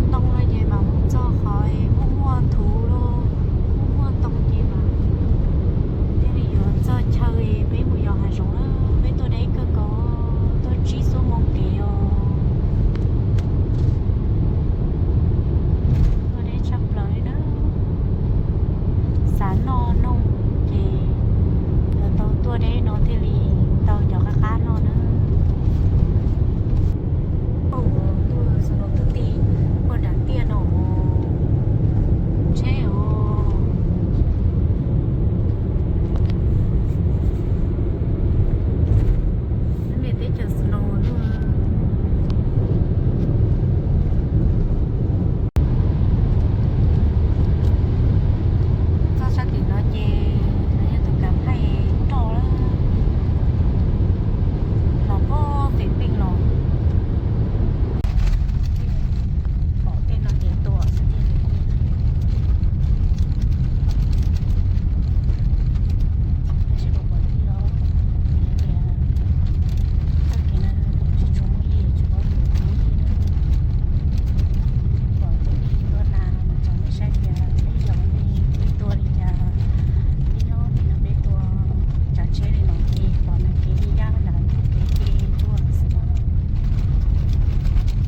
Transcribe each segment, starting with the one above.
Ntoo no ces mas mus txog qhov muaj muaj thuv, muaj muaj ntoo ces mas thiaj li yuav txog chaw peb mus yos hav zoov na. Peb tuaj deb kawg nkaus, tuaj tsib xuab moos kev os. Tuaj deb tshaj plaws li na. Xav noj noog ces yuav tau tuaj deb no thiaj li tau cov qab qab noj na. Tuaj xwb no twb ti puag nram tiaj no tsheb os. Niam teb chaws snow tuaj. Txog sab tim no ces no yog tus kav phaij roj lawm, los puag fem peej los. Pom tej no ces tua xwb tiag. Tab sis kuv pom li os, tias txoj kev no tsis tshua muaj ib yam tsis paub tus muaj ib yam. Pom tus ib tua nas mas tsom nej saib tias peb yos li peb tua li cas, peb nyob li no peb tua tsav tsheb li no ces pom nas kev li yaj nram ntug kev ces tua xwb na. Tsis tshua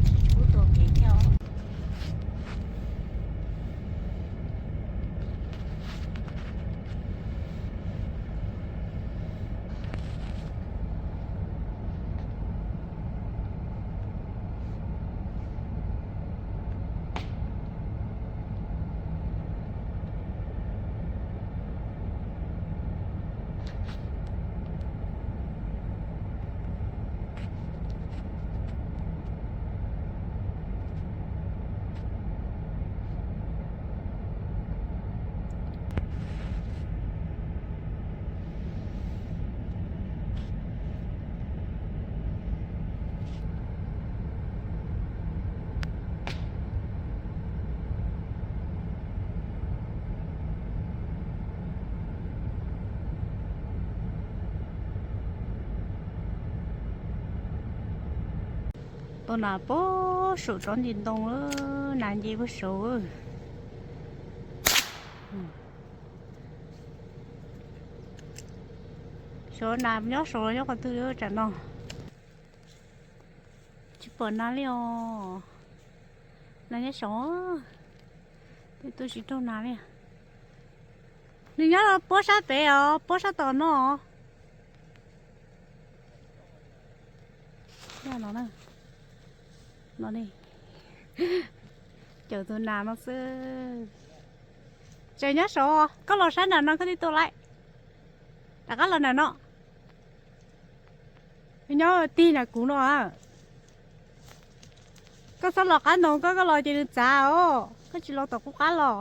tua kev thiab. Tua nas puag saum tsob ntsis ntoo lawm, nas nce puag saud. Saud nas nyob saud los nyob qhov twg tam no? Tsis pom nas li os. Nas nyob saud, peb tuaj tsis raug nas li. Nws nyob puab sab pem os, puab sab tom no os. No, no, cawm tus nas no xwb. Tseem nyob saud, koj los saib nram no koj thiaj tua lawm. Rov qab los nram no. Nyob tig nram kuv no. Koj txhob los qab ntoo, koj, koj los ces nws txav os, koj tsis los tom kuv qab los.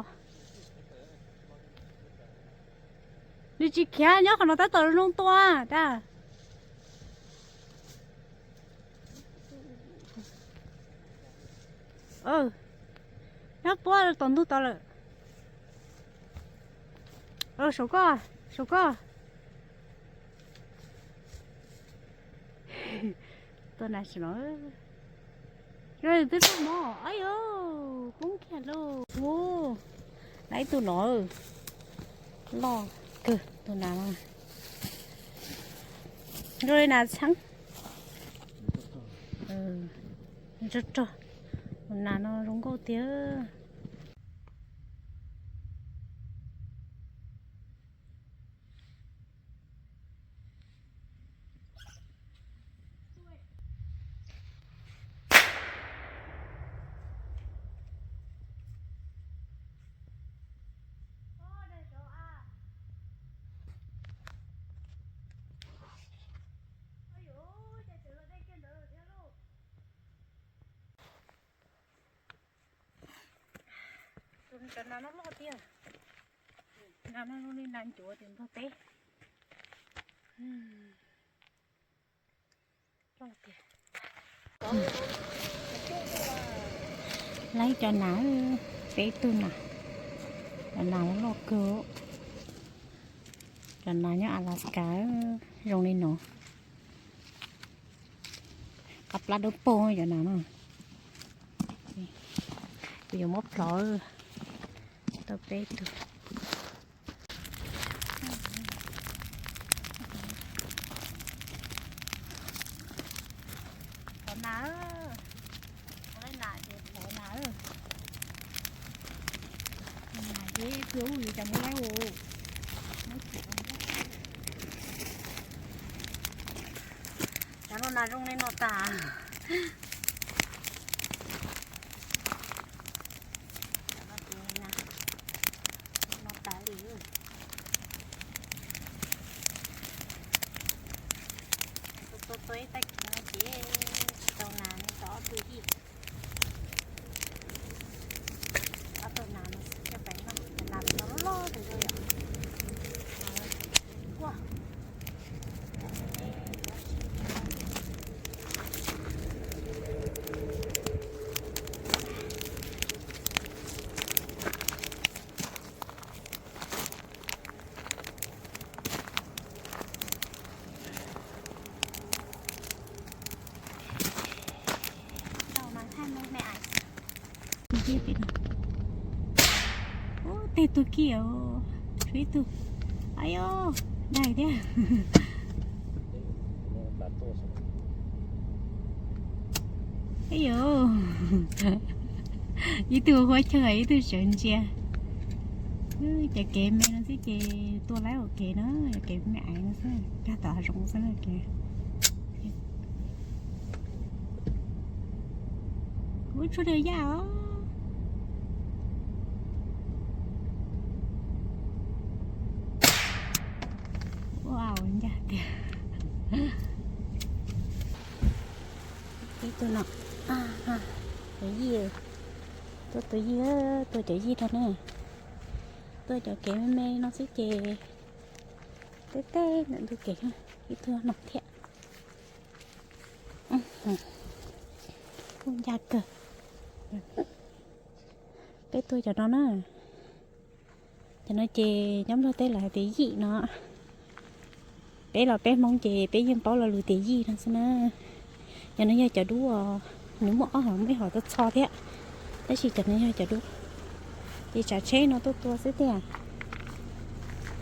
Nws tsis khiav, nyob qhov no tab tom zoo tua dab. Nyob puab tom ntug tod lawm. Saum koj, saum koj. Tua nas saum no. Twb tuaj mog, ab yuv, poob kiag lauj. Ua, lawv ib tug no loj kawg tus nas no. Zoo li nas txheeb. Rog rog, tus nas no zoo nkauj tiag. Cov nas no loj tiag. Nas no zoo li nas ncuav tim ntug teb. Loj tiag. Lawv cov nas, peb tug nas. Cov nas loj kawg. Cov nas nyob Alaska zoo li no. Qab plab dawb paug cov nas no. Yuav muab plhov tau peb tug. Thov nas, thov nas ces thov nas. Nas ces pw ub li cas muab laib u. Cov no nas zoo li no tas. Cov no ces nas no tas li. Tua tua tua ib tag kis no ces tsis tau nas, nws tau ob tug yij. Ob tug nas no xwb coj pais noj, cov nas no loj loj tas zog yom. Ua. Ub, tej tug kiag, tshuav ib tug. Aib yos, daig thiab. Aib yos, ib tug huab chaw, ib tug sawv ntsia. Cov kev me no xwb ces tua laib ua ke na, cov kev me aiv no xwb, cog tom hav zoov xwb na kev. Ub, tshuav dua yaj os. Ua ua ncaj tiag. Ib tug no, cov yij, tua tus yij, tua cov yij rau na. Tua cov kev me me no xwb ces teb teb ntawm ntug kev, ib tug no thiab. Kuj ncaj kawg. Peb tua cov no na. Cov no ces nyob Nplog teb lawv hais tias yij no. Peb los peb Hmoob ces peb yeej paub lo lus tias yij no xwb na. Cov no yog cov dub os, nws muaj ob hom, muaj ib hom txho txho thiab. Tab sis cov no yog cov dub. Ces tsav tsheb no tuaj tua xwb tiag.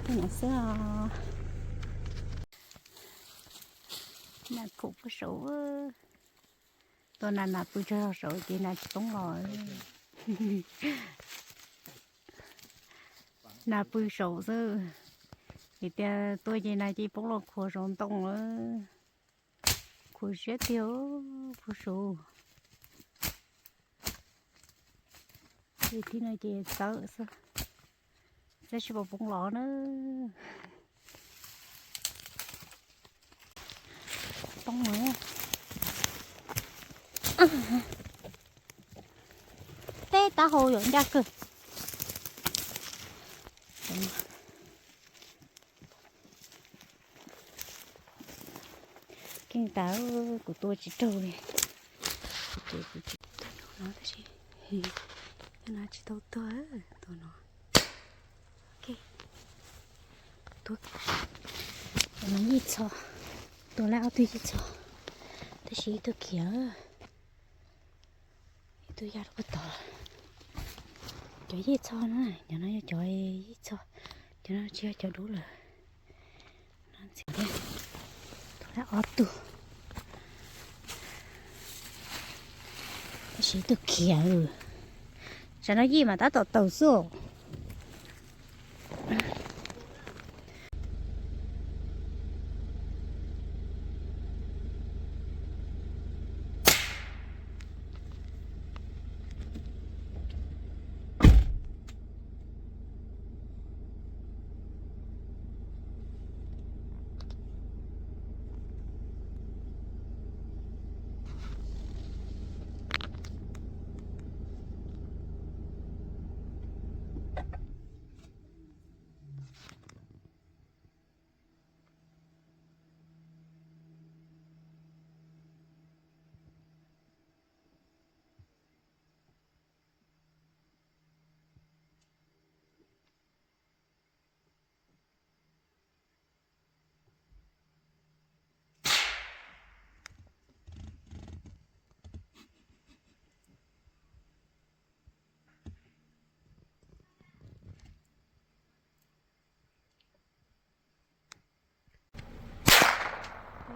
Tej no xwb os. Nas khoom puag saud. Tua nas, nas pw tsaug zog saud ces nas tsis poob los. Nas pw saud xwb. Vim tias tua ces nas cia li poob los khuam saum ntoo lawm. Khuam siab tiag, khuam saud. Ces thib no ces txawm xwb, txawm tsis pom poob los na. Poob lawm. Tej taub hau yuav ncaj kawg. Keej tas, kuv tua tsis raug li. Kuv tua no tab sis no tsis tau tuag, tua no. Tua no yij txho, tua lawm ob tug yij txho, tab sis ib tug khiav, ib tug ya rau puag tod. Cov yij txho no, cov no yog cov yij txho, cov no tsis yog cov dub lawm. Tua lawm ob tug, tab sis ib tug khiav. Tsam no yij mas tab tom taug xwb.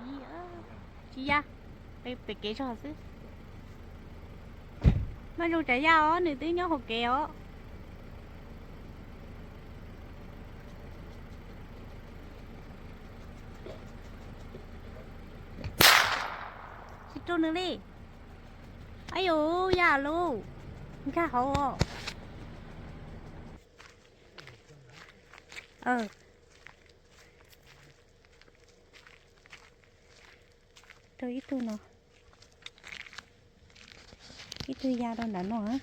Tsis ya, pem kev zog xwb. Maj zoo tsav yaj os, nws twb nyob hauv kev os. Tsis rau nws li. Ab yuv, ya lauj, nkag hauv os. Rau ib tug no, ib tug ya rau nram no a.